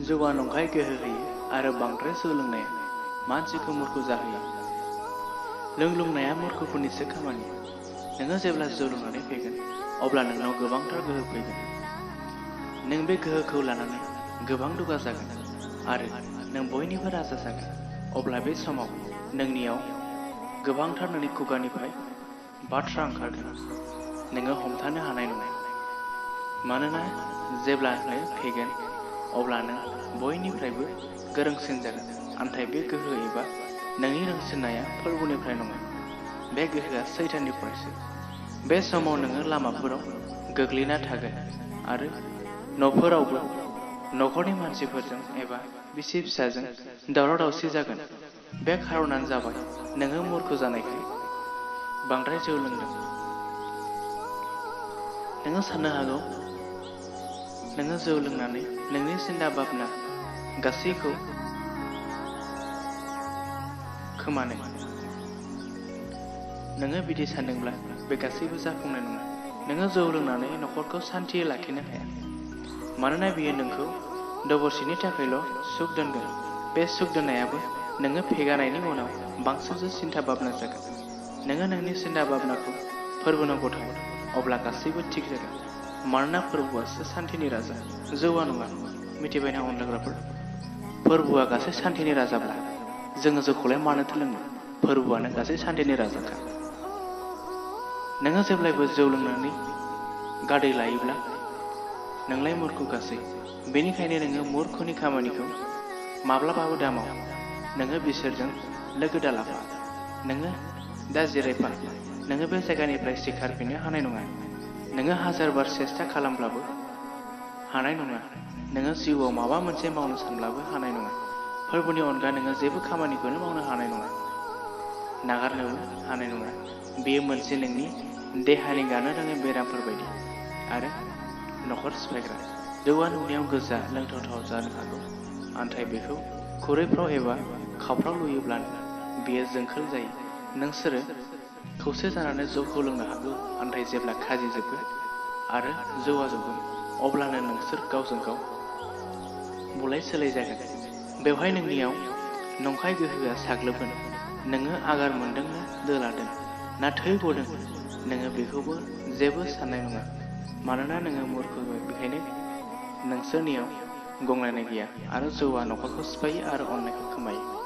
जौआ नंखाय गोहो होयो आरो बांद्राय जौ लोंनाया मानसिखौ मूर्ख जाहोयो। लोंलुंनाया मूर्खफोरनिसो खामानि। नोङो जेब्ला जौ लोंनानै फैगोन अब्ला नोंनाव गोबांथार गोहो फैगोन। नों बे गोहोखौ लानानै गोबां दुगा जागोन आरो नों बयनिबो राजा जागोन। अब्ला बे समाव नोंनियाव गोबांथार नोंनि खुगानिफ्राय बाथ्रा ओंखारगोन। नोङो हमथानो हानाय नङा। मानोना जेब्ला नों फेगोन अब्ला नों बयनिफ्रायबो गोरोंसिन जागोन। नाथाय बे गोहो एबा नोंनि रोंसिननाया फोरबुनिफ्राय नङा। बे गोहोआ सैताननिफ्रायसो। बे समाव नोङो लामाफोराव गोग्लैना थागोन आरो न'फोरावबो न'खरनि मानसिफोरजों एबा बिसि फिसाजों दावराव दावसि जागोन। बे खारनानो जाबाय नोङो मूर्ख जानायखाय बांद्राय जौ लोंदों। नोङो साननो हागौ नोङो जौ लोंनानै नोंनि सिन्ता भाबना गासैखौ खोमानो। नोङो बिदि सानदोंब्ला बे गासैबो जाफुंनाय नङा। नोङो जौ लोंनानै न'खरखौ सान्थियै लाखिनो हाया। मानोना बियो नोंखौ दबरसेनि थाखायल' सुख दोनगोन। बे सुख दोननायाबो नोङो फेगानायनि उनाव बांसिनसो सिन्ता भाबना जागोन। नोङो नोंनि सिन्ता भाबनाखौ फोरबुनो गथाय अब्ला गासैबो थिग जागोन। मानोना फोरबुआसो सान्थिनि राजा, जौआ नङा। मिथिबायना अनलोग्राफोर? फोरबुआ गासै सान्थिनि राजाब्ला जोङो जौखौलाय मानोथो लोंनो? फोरबुआनो गासै सान्थिनि राजाखा। नोङो जेब्लायबो जौ लोंनानै गादै लायोब्ला नोंलाय मूर्ख गासै। बेनिखायनो नोङो मूर्खनि खामानिखौ माब्लाबाबो दामाव। नोङो बिसोरजों लोगो दालाफा। नोङो दा जिरायफा। नोङो बे जायगानिफ्राय सिखारफिननो हानाय नङा। नोङो हाजार बार सेस्ता खालामब्लाबो हानाय नङा। नोङो जिउआव माबा मोनसे मावनो सानब्लाबो हानाय नङा। फोरबुनि अनगा नोङो जेबो खामानिखौनो मावनो हानाय नङा। नागारनोबो हानाय नङा। बेयो मोनसे नोंनि देहानि गानो रोङै बेरामफोर बायदि आरो न'खर सिफायग्रा। जौआ नुनायाव गोजा लोंथावथाव जानो हागौ, नाथाय बेखौ खुरैफ्राव एबा खावफ्राव लुयोब्लानो बेयो जोंखोल जायो। नोंसोरो खौसे जानानै जौखौ लोंनो हागौ, नाथाय जेब्ला खाजि जोबगोन आरो जौआ जोबगोन अब्लानो नोंसोर गावजों गाव बुलाय सोलाय जागोन। बेवहाय नोंनियाव नंखाय गोहोआ साग्लोबगोन। नोङो आगार मोनदोंना दोलादों ना थै गदों नोङो बेखौबो जेबो साननाय नङा। मानोना नोङो मूर्ख, बेखायनो नोंसोरनियाव गंलायनाय गैया आरो जौआ न'खरखौ सिफायो आरो अननायखौ खोमायो।